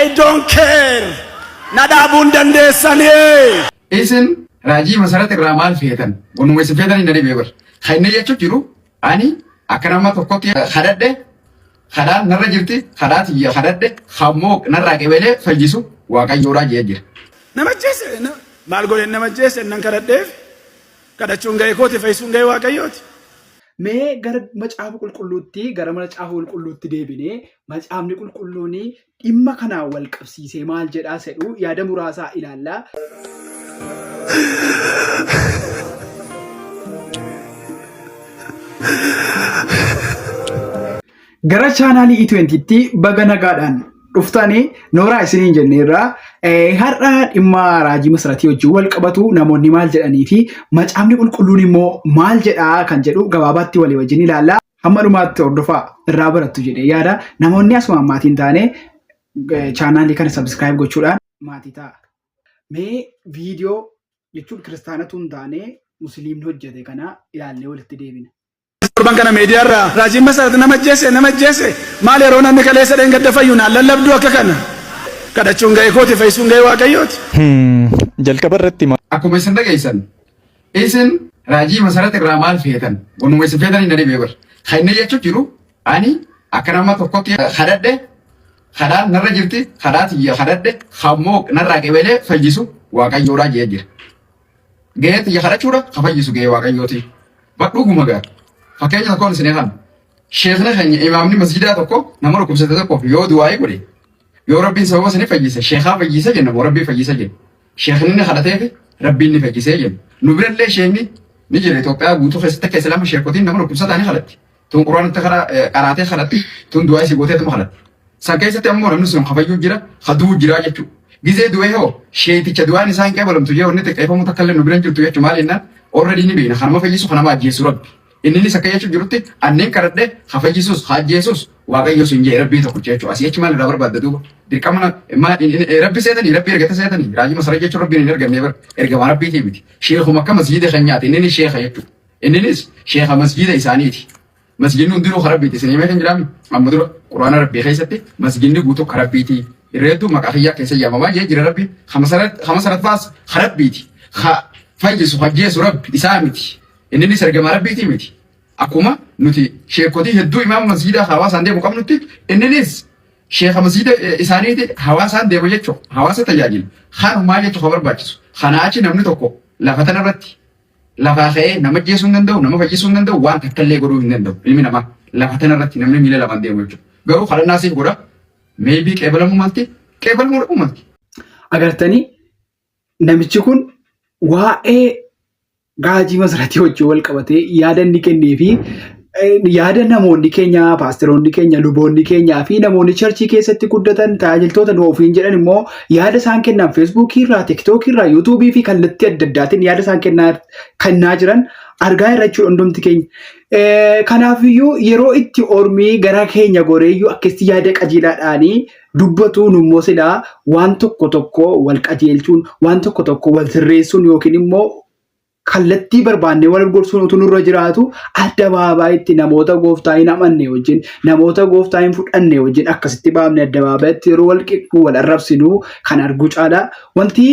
I don't care. Na dhaabuu hin dandeessanii. Isin raajii masarat irraa maal feetan? Wanuma isin feetan hin dhibee bar. Kan inni jechuu jiru ani akka nama tokkotti kadhadhe kadhaan narra jirti kadhaa tiyya kadhadhe kammoo narraa qebelee fayyisu waaqayyoodhaa jee jira. Nama ajjeese maal godheen nama ajjeese nan kadhadheef kadhachuun ga'ee kooti fayyisuun ga'ee waaqayyooti. Mee gara macaafa qulqulluutti gara macaafa qulqulluutti deebinee macaafni qulqulluun dhimma kanaan wal qabsiisee maal jedhaa sedhu yaada muraasaa ilaalla. Gara chaanaalii E20tti baga nagaadhaan dhuftanii nooraa isiniin jenneerra. Har'a dhimma raajii masaratii wajjin wal qabatu namoonni maal jedhanii fi macaafni qulqulluun immoo maal jedhaa kan jedhu gabaabaatti walii wajjin ilaalla. Hamma dhumaatti hordofaa irraa barattu jedhee yaada. Namoonni asumaan maatii hin taane chaanaalii kana sabiskiraayib gochuudhaan maatii ta'a. Mee viidiyoo jechuun kiristaanatu hin taane musliimni hojjete kana ilaallee walitti deebina. Torban kana meediyaa irraa raajiin masarat nama ajjeese nama ajjeese maal yeroo namni kaleessa dheengadda fayyu naan lallabduu akka kana kadhachuun ga'ee kooti fayyisuun ga'ee waaqayyooti. Jalqaba irratti Akkuma isin dhageessan isin raajii masarat irraa maal feetan? Wanuma isin feetan hin dhibee bar. Kan inni jechuu jiru ani akka nama tokkotti kadhadhe kadhaan narra jirti kadhaa tiyya kadhadhe kammoo narraa qebelee fayyisu waaqayyoodhaa jee jira. Ga'ee tiyya kadhachuudha ka fayyisu ga'ee waaqayyooti. Bar dhuguma gaa. Fakkeenya tokkoon isin eegan. Sheekni keenya imaamni masjidaa tokko nama dhukkubsate tokkoof yoo du'aa'ii godhe yoo rabbiin sababa sanii fayyise sheekaa fayyise jenna moo rabbii fayyise jenna. Sheekni ni kadhateefi rabbiin ni fayyisee jenna. Nu birallee sheekni ni jira Itoophiyaa guutuu keessatti akka islaama sheekotiin nama dhukkubsataa ni kadhatti. Tun quraanatti qaraatee kadhatti tun du'aa isii gooteetuma kadhatti. San keessatti ammoo namni sun kafayyuu jira kaduu jira jechuudha. Gizee du'ee hoo sheeticha du'aan isaa hin qeebalamtu jee wanni xiqqeeffamu takka illee nu bira hin jirtu jechuudha maal jennaan already ni beekna kanama fayyisu kanama ajjeesu rabbi. Inninis akka jechuu jirutti anneen kadhadhe ka fayyisus ka ajjeesus waaqayyo sun jee rabbii tokkicha jechuudha. Asii achi maal irraa barbaadda duuba dirqama rabbi seetanii rabbi ergate seetanii raajii masara jechuun rabbiin hin ergamne bara ergamaa rabbiitii miti. Sheekuma akka masjiida keenyaati inninis sheeka jechuudha. Inninis sheeka masjiida isaaniiti. Masjidni hundinuu ka Rabbiiti. Isin himee kan jiraami? Amma dura Qur'aana Rabbii keessatti masjidni guutuu ka Rabbiiti. Irra hedduu maqaa kiyyaa keessa yaamamaa jee jira Rabbi. Ka masarat faas ka Rabbiiti. Ka fayyisu ka ajjeesu Rabbi isaa miti. Inninis ergamaa Rabbiiti miti. Akkuma nuti sheekotii hedduu imaama masjidaa hawaasaan deemu qabnutti inninis sheeka masjida isaaniiti hawaasaan deema jechuudha. Hawaasa tajaajila. Kanumaa jechuudha ka barbaachisu. Kanaa achi namni tokko lafa tanarratti Lafaa ka'ee nama ajjeesuu hin danda'u, nama fayyisuu hin danda'u, waan takka illee godhuu hin danda'u. Ilmi namaa lafa tana irratti namni miila lamaan deemu jechuudha. Garuu kadhannaa siif godha. Maybe qeebalamuu malti, qeebalamuu dhabuu malti. Agartanii namichi kun waa'ee raajii masaratii wajjin wal qabatee yaada inni kennee fi yaada namoonni keenya, paasteroonni keenya, luboonni keenyaa fi namoonni charchii keessatti guddatan tajaajiltoota nu ofiin jedhan immoo yaada isaan kennan feesbuukii irraa, tiktookii irraa, yuutuubii fi kallattii adda addaatiin yaada isaan kennaa jiran argaa irra jechuudha hundumti keenya. Kanaafiyyuu yeroo itti ormii gara keenya goreeyyuu akkasitti yaada qajeelaadhaanii dubbatu nummoo silaa waan tokko tokko wal qajeelchuun, waan tokko tokko wal sirreessuun yookiin immoo kallattii barbaannee wal gorsuun utuu nurra jiraatu addabaabayitti namoota gooftaa hin amanne wajjin namoota gooftaa hin fudhanne wajjin akkasitti baafne addabaabayitti yeroo wal qeqnu wal arrabsinu kan arguu caalaa wanti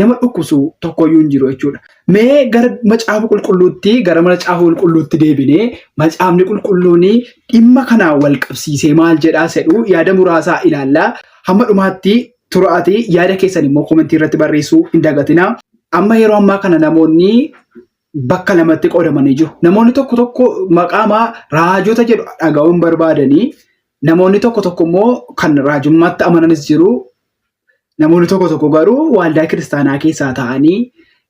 nama dhukkubsu tokkoyyuu hin jiru jechuudha. Mee gara macaafa qulqulluutti gara macaafa qulqulluutti deebinee macaafni qulqulluun dhimma kanaan wal qabsiisee maal jedhaa sedhu yaada muraasaa ilaallaa hamma dhumaatti turaatii yaada keessan immoo komentii irratti barreessuu hin dagatinaa. Amma yeroo ammaa kana namoonni bakka lamatti qoodamanii jiru. Namoonni tokko tokko maqaamaa raajota jedhu dhaga'uu hin barbaadanii. Namoonni tokko tokko immoo kan raajummaatti amananis jiru. Namoonni tokko tokko garuu waldaa kiristaanaa keessaa ta'anii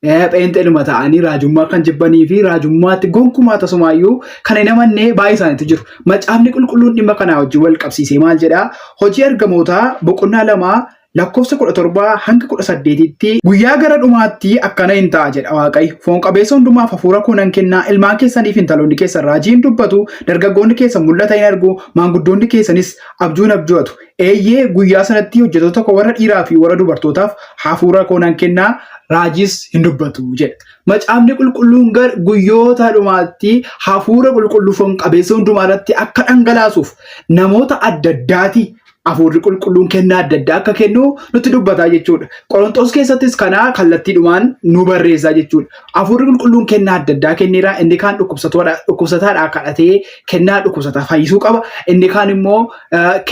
pheenxeedhuma ta'anii raajummaa kan jibbanii fi raajummaatti gonkumaa tasumaayyuu kan hin amanne baay'ee isaaniitu jiru. Macaafni qulqulluun dhimma kanaa wajjin wal qabsiisee maal jedhaa? Hojii ergamootaa boqonnaa 2 lakkoofsa 17 hanga 18tti guyyaa gara dhumaatti akkana hin ta'a jedha Waaqayyo. Foon qabeessa hundumaaf hafuura koo nan kennaa, ilmaan keessanii fi intaloonni keessan raajii hin dubbatu, dargaggoonni keessan mul'ata hin argu, maanguddoonni keessanis abjuu hin abju'atu. Eeyyee, guyyaa sanatti hojjettoota koo warra dhiiraa fi warra dubartootaaf hafuura koo nan kennaa, raajiis hin dubbatu jedha. Macaafni qulqulluun gar guyyoota dhumaatti hafuura qulqulluu foon qabeessa hundumaa irratti akka dhangalaasuuf namoota adda addaati Hafuurri qulqulluun kennaa adda addaa akka kennu nutti dubbataa jechuudha. Qorontos keessattis kana kallattiidhumaan nu barreessaa jechuudha. Hafuurri qulqulluun kennaa adda addaa kenneera. Inni kaan dhukkubsataadhaa kadhatee kennaa dhukkubsataa fayyisuu qaba. Inni kaan immoo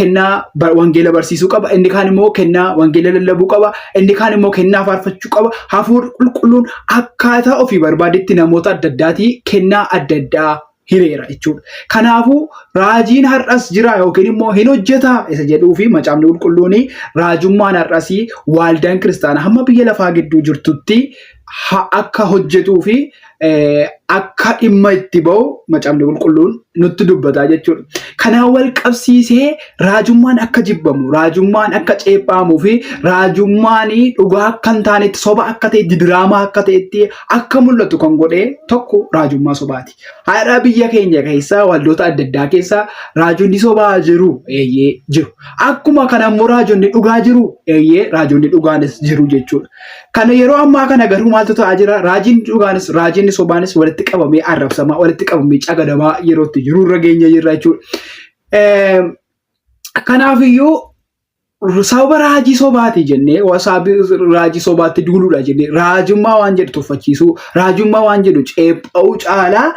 kennaa wangeela barsiisuu qaba. Inni kaan immoo kennaa wangeela lallabuu qaba. Inni kaan immoo kennaa faarfachuu qaba. Hafuurri qulqulluun akkaataa ofii barbaadetti namoota adda addaatii kennaa adda addaa hireera jechuudha. Kanaafuu raajiin har'as jira yookiin immoo hin hojjeta isa jedhuu fi macaafni qulqulluun raajummaan har'as waaldaan kiristaanaa hamma biyya lafaa gidduu jirtutti akka hojjetuu fi akka dhimma itti ba'u macaafni qulqulluun nutti dubbataa jechuudha. Kanaan wal qabsiisee raajummaan akka jibbamu, raajummaan akka ceephaamuu fi raajummaan dhugaa akka hin taanetti, soba akka ta'etti, diraamaa akka ta'etti akka mul'atu kan godhe tokko raajummaa sobaati. Har'a biyya keenya keessa waldoota adda addaa keessa raajonni sobaa jiru eeyyee jiru. Akkuma kana immoo raajonni dhugaa jiru eeyyee raajonni dhugaanis jiru jechuudha. Kana yeroo ammaa kana garuu maaltu ta'aa jira? Raajiin dhugaanis raajiin sobaanis walitti qabamee arrabsamaa walitti qabamee cagadamaa yeroo itti jiru irra geenya jirra jechuudha. Kanaafiyyuu sababa raajii sobaati jennee raajii sobaatti duuluudha jennee raajummaa waan jedhu tuffachiisuu raajummaa waan jedhu ceepha'uu caalaa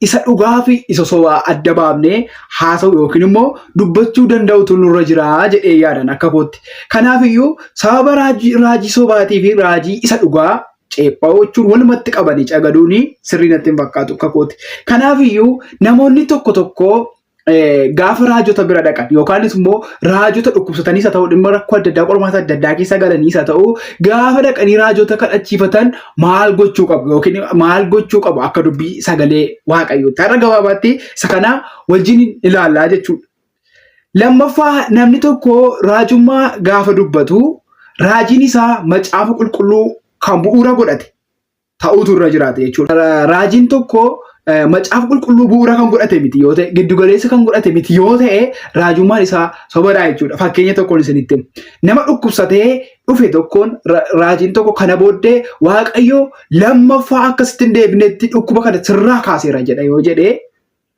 isa dhugaa fi isa sobaa adda baafnee haasa'u yookiin immoo dubbachuu danda'utu nurra jira jedhee yaadan akka kootti. Kanaafiyyuu sababa raajii sobaatii fi raajii isa dhugaa ceepha'uu jechuun walumatti qabanii cagaduun sirrii natti hin fakkaatu akka kootti. Kanaafiyyuu namoonni tokko tokko gaafa raajota bira dhaqan yookaanis immoo raajota dhukkubsataniis haa ta'u dhimma rakkoo adda addaa qormaata adda addaa keessa galaniis haa ta'u gaafa dhaqanii raajota kadhachiifatan maal gochuu qabu yookiin maal gochuu qabu akka dubbii sagalee waaqayyootti. Har'a gabaabaatti isa kana wajjin ilaallaa jechuudha. Lammaffaa namni tokko raajummaa gaafa dubbatu raajiin isaa macaafa qulqulluu kan bu'uura godhate ta'uutu irra jiraata jechuudha. Raajiin tokko macaafa qulqulluu bu'uura kan godhate miti yoo ta'e, giddugaleessa kan godhate miti yoo ta'e, raajummaan isaa sobadha jechuudha. Fakkeenya tokkoon isinitti hima. Nama dhukkubsatee dhufe tokkoon raajiin tokko kana booddee Waaqayyo lammaffaa akkasitti hin deebinetti dhukkuba kana sirraa kaaseera jedha yoo jedhee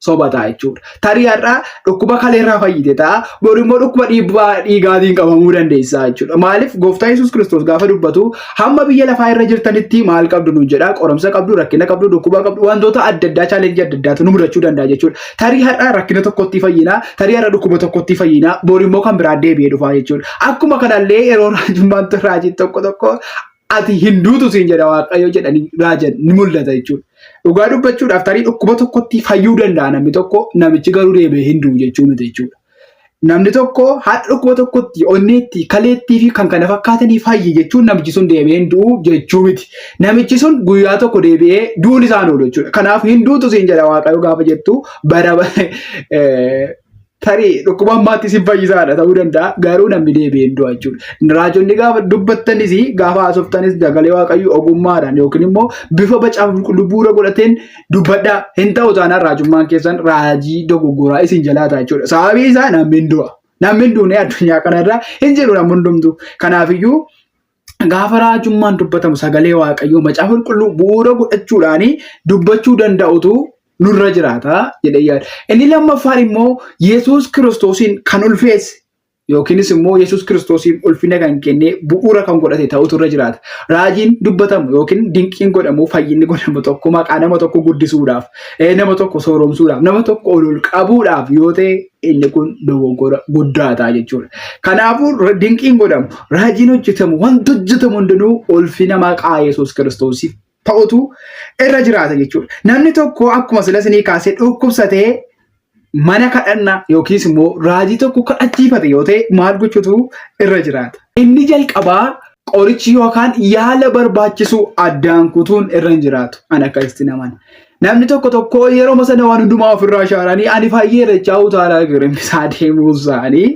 soba ta'a jechuudha. Tarii har'a dhukkuba kaleerraa fayyite ta'a, boru immoo dhukkuba dhiibbaa dhiigaatiin qabamuu dandeessa jechuudha. Maaliif gooftaa Yesuus Kiristoos gaafa dubbatu hamma biyya lafaa irra jirtanitti maal qabdu nuun jedha, qoromsa qabdu, rakkina qabdu, dhukkuba qabdu, wantoota adda addaa chaalenjii adda addaatu nu mudachuu danda'a jechuudha. Tarii har'a rakkina tokkotti fayyina, tarii har'a dhukkuba tokkotti fayyina, boru immoo kan biraa deebi'ee dhufa jechuudha. Akkuma kanallee yeroo raajummaan raajiin tokko tokko ati hin duutu siin jedha Waaqayyo jedhanii raajan ni mul'ata jechuudha. Dhugaa dubbachuudhaaf tarii dhukkuba tokkotti fayyuu danda'a namni tokko namichi garuu deebi'ee hin du'u jechuu miti jechuudha. Namni tokko haadha dhukkuba tokkotti onneetti kaleettii fi kan kana fakkaatanii fayye jechuun namichi sun deebi'ee hin du'u jechuu miti. Namichi sun guyyaa tokko deebi'ee du'uun isaan oolu jechuudha. Kanaaf hin duutu siin jedha Waaqayyo gaafa jettu bara Tarii dhukkuba ammaatti isin fayyisaadha ta'uu danda'a garuu namni deebi'ee hin du'a jechuudha. Raajonni gaafa dubbattanis gaafa haasoftanis sagalee waaqayyo ogummaadhaan yookiin immoo bifa macaafa qulqulluu bu'uura godhateen dubbadhaa hin ta'u taanaan raajummaan keessan raajii dogoggoraa isin jalaa ta'a jechuudha. Sababii isaa namni hin du'a. Namni hin duune addunyaa kanarra hin jiru namni hundumtuu. Kanaafiyyuu gaafa raajummaan dubbatamu sagalee waaqayyoo macaafa qulqulluu bu'uura godhachuudhaan dubbachuu danda'utu nurra jiraata jedhee yaada. Inni lammaffaan immoo Yesuus Kiristoosiin kan ulfeesse yookiinis immoo Yesuus Kiristoosiin ulfina kan kenne bu'uura kan godhate ta'utu irra jiraata. Raajiin dubbatamu yookiin dinqiin godhamu fayyinni godhamu tokko maqaa nama tokko guddisuudhaaf, nama tokko sooromsuudhaaf, nama tokko ol ol qabuudhaaf yoo ta'e inni kun dogoggora guddaa ta'a jechuudha. Kanaafuu dinqiin godhamu, raajiin hojjetamu, wanti hojjetamu hundinuu ulfina maqaa Yesuus Kiristoosiif ta'utu irra jiraata jechuudha. Namni tokko akkuma sila isinii kaasee dhukkubsatee mana kadhannaa yookiis immoo raajii tokko kadhachiifate yoo ta'e maal gochuutu irra jiraata? Inni jalqabaa qorichi yookaan yaala barbaachisu addaan kutuun irra hin jiraatu. Ani akkasitti naman. Namni tokko tokko yeroo sana waan hundumaa ofirraa shaaranii ani fayyeera jechaa utaalaa girimisaa deemuu isaanii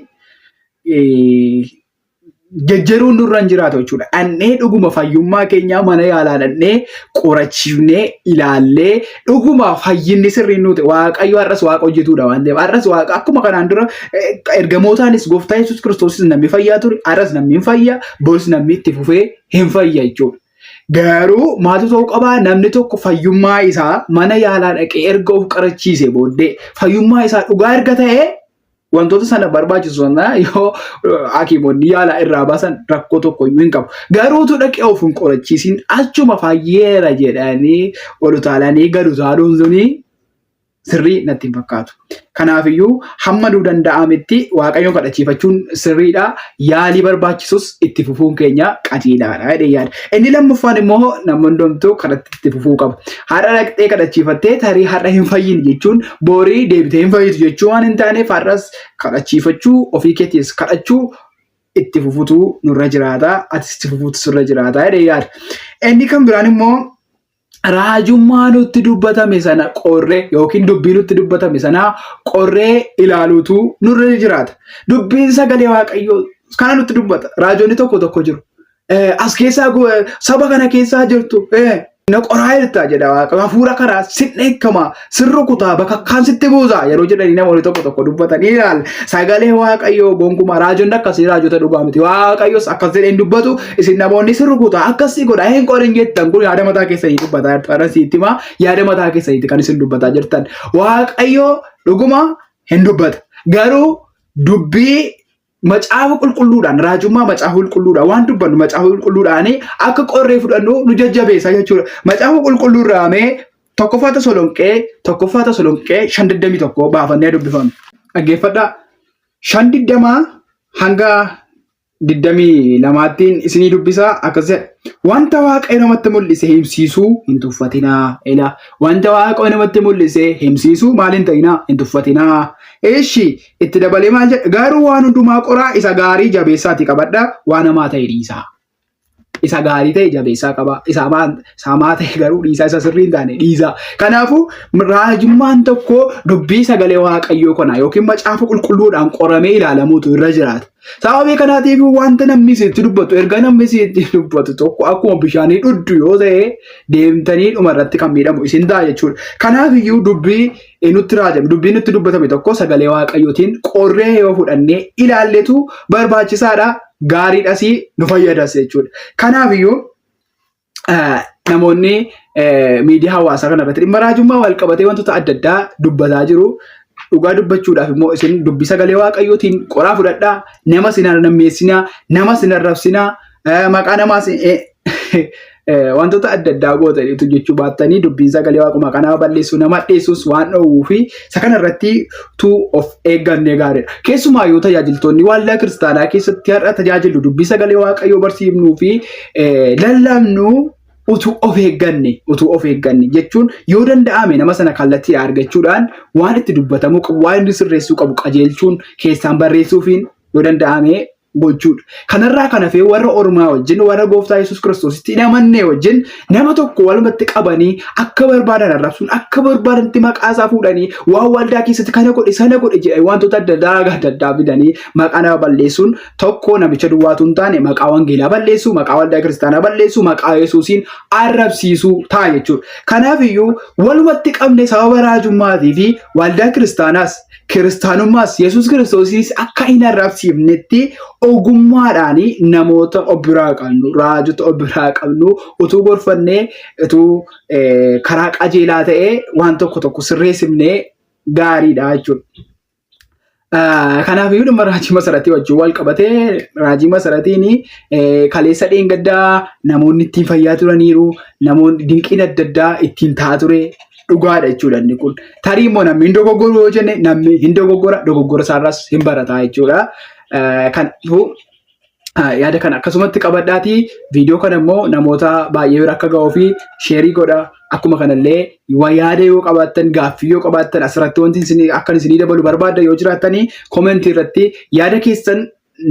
jejjeruun nurra hin jiraatu jechuudha. Dhannee dhuguma fayyummaa keenyaa mana yaalaa dhannee qorachiifnee ilaallee dhuguma fayyinni sirriin nuti waaqayyo har'as waaqa hojjetuudha waan ta'eef har'as waaqa akkuma kanaan dura ergamootaanis gooftaa Yesuus Kiristoosis namni fayyaa ture har'as namni hin fayya boris namni itti fufee hin fayya jechuudha. Garuu maaltu ta'uu qabaa namni tokko fayyummaa isaa mana yaalaa dhaqee erga of qarachiise booddee fayyummaa isaa dhugaa erga ta'ee Wantoota sana barbaachisu sana yoo hakiimonni yaala irraa baasan rakkoo tokko iyyuu hin qabu. Garuutu dhaqee of hin qorachiisin achuma fayyeera jedhanii ol utaalanii gad utaaluun suni sirrii natti hin fakkaatu. Kanaafiyyuu hamma nuu danda'ametti Waaqayyoon kadhachiifachuun sirriidha. Yaalii barbaachisus itti fufuun keenya qajeelaadha jedhee yaada. Inni lammaffaan immoo namni hundumtuu kadhatti itti fufuu qaba. Har'a dhaqxee kadhachiifattee tarii har'a hin fayyine jechuun borii deebitee hin fayyitu jechuu waan hin taaneef har'as kadhachiifachuu ofii keetiis kadhachuu itti fufutu nurra jiraata. Atis itti fufuutu sirra jiraata jedhee yaada. Inni kan biraan immoo raajummaa nutti dubbatame sana qorree yookiin dubbii nutti dubbatame sana qorree ilaaluutu nurra jiraata. Dubbiin sagalee Waaqayyoo kana nutti dubbata. Raajonni tokko tokko jiru. As keessaa saba kana keessaa jirtu na qoraa jirta jedha Waaqayyo. Hafuura karaa sin dheekkama, sin rukutaa, bakakkaan sitti buusa yeroo jedhanii namoonni tokko tokko dubbatanii ilaalla. Sagalee Waaqayyoo gonkumaa raajonni akkasii raajota dhugaa miti. Waaqayyos akkas jedhee hin dubbatu. Isin namoonni sin rukutaa akkasii godha hin qorin jettan kun yaada mataa keessanii dubbataa jirtu. Ana sitti himaa yaada mataa keessaniiti kan isin dubbataa jirtan. Waaqayyo dhuguma hin dubbata. Garuu dubbii Macaafa qulqulluudhaan raajummaa macaafa qulqulluudhaan waan dubbannu macaafa qulqulluudhaan akka qorree fudhannu nu jajjabeessa jechuudha. Macaafa qulqulluu irraa mee tokkoffaa Tasolonqee tokkoffaa Tasolonqee 5:21 baafannee dubbifannu. Dhaggeeffadhaa. 5:20 hanga 22ttiin isinii dubbisaa akkas jedha. Wanta Waaqayyo namatti mul'ise himsiisuu hin tuffatinaa. Ela wanta Waaqayyo namatti mul'ise himsiisuu maal hin ta'inaa hin tuffatinaa. Eshi itti dabalee maal jedha? Garuu waan hundumaa qoraa isa gaarii jabeessaati qabadha waan hamaa ta'e dhiisaa. Isa gaarii ta'e jabeessaa qaba. Isa hamaa ta'e garuu dhiisaa isa sirrii hin taane dhiisaa. Kanaafuu raajummaan tokko dubbii sagalee Waaqayyoo kana yookiin macaafa qulqulluudhaan qoramee ilaalamuutu irra jiraata. Sababii kanaatiif wanta namni isinitti dubbatu erga namni isinitti dubbatu tokko akkuma bishaanii dhuddu yoo ta'e deemtanii dhuma irratti kan miidhamu isin ta'a jechuudha. Kanaaf iyyuu dubbii nutti raajame dubbii nutti dubbatame tokko sagalee Waaqayyootiin qorree yoo fudhannee ilaalletu barbaachisaadha gaariidhas nu fayyadas jechuudha. Kanaaf iyyuu namoonni miidiyaa hawaasaa kana irratti dhimma raajummaa wal qabatee wantoota adda addaa dubbataa jiru. Dhugaa dubbachuudhaaf immoo isin dubbii sagalee waaqayyootiin qoraa fudhadhaa, nama sin nammeessinaa, nama sin arrabsinaa, maqaa namaas wantoota adda addaa gootaniitu jechuu baattanii dubbiin sagalee waaqu maqaa nama balleessuu nama dheessuus waan dhoowwuu fi isa kana irratti tu of eeggannee gaariidha. Keessumaa yoo tajaajiltoonni waldaa kiristaanaa keessatti har'a tajaajilu dubbii sagalee waaqayyoo barsiifnuu fi lallabnu utuu of eegganne utuu of eegganne jechuun yoo danda'ame nama sana kallattii argachuudhaan waan itti dubbatamuu qabu waan inni sirreessuu qabu qajeelchuun keessaan barreessuufiin yoo danda'ame gochuudha. Kanarraa kan hafee warra ormaa wajjin warra gooftaa Yesuus Kiristoositti hin amanne wajjin nama tokko walumatti qabanii akka barbaadan arrabsuun akka barbaadanitti maqaa isaa fuudhanii waan waldaa keessatti kana godhe sana godhe jedhanii wantoota adda addaa adda addaa fidanii maqaa nama balleessuun tokko namicha duwwaatu hin taane maqaa wangeelaa balleessuu, maqaa waldaa kiristaanaa balleessuu, maqaa Yesuusiin arrabsiisuu ta'a jechuudha. Kanaaf iyyuu walumatti qabne sababa raajummaatii fi waldaa kiristaanaas kiristaanummaas Yesuus Kiristoosiis akka hin arrabsiifnetti ogummaadhaan namoota of biraa qabnu, raajota of biraa qabnu utuu gorfannee utuu karaa qajeelaa ta'ee waan tokko tokko sirreessifnee gaariidha jechuudha. Kanaaf iyyuu dhimma raajii masaratii wajjin wal qabatee raajii masaratiin kaleessa dheengaddaa namoonni ittiin fayyaa turaniiru, namoonni dinqiin adda addaa ittiin ta'aa ture dhugaadha jechuudha inni kun. Tarii immoo namni hin dogoggoru yoo jenne namni hin dogoggora dogoggora isaarraas hin barataa jechuudha. Kanaafuu yaada kana akkasumatti qabadhaatii viidiyoo kana immoo namoota baay'ee bira akka ga'uu fi sheerii godha. Akkuma kanallee waa yaada yoo qabaattan gaaffii yoo qabaattan asirratti wanti isin akkan isinii dabalu barbaadda yoo jiraattanii koomentii irratti yaada keessan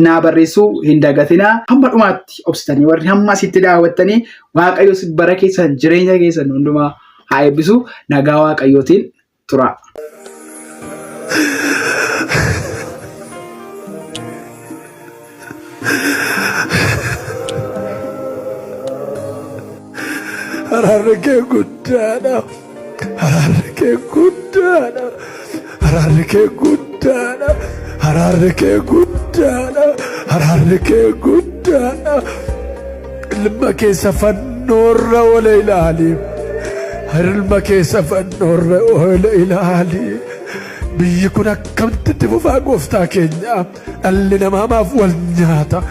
naa barreessuu hin dagatinaa. Hamma dhumaatti obsitanii warri hamma asitti daawwattanii Waaqayyo bara keessan jireenya keessan hundumaa haa eebbisu. Nagaa Waaqayyootiin turaa. Araarri kee guddaadha. Araarri kee guddaadha. Araarri kee guddaadha. Araarri kee guddaadha. Araarri kee guddaadha. Ilma keessa fannoorra oole ilaali. Ilma keessa fannoorra oole ilaali. Biyyi kun akkamitti itti fufaa gooftaa keenya? Dhalli namaa maaf wal nyaata?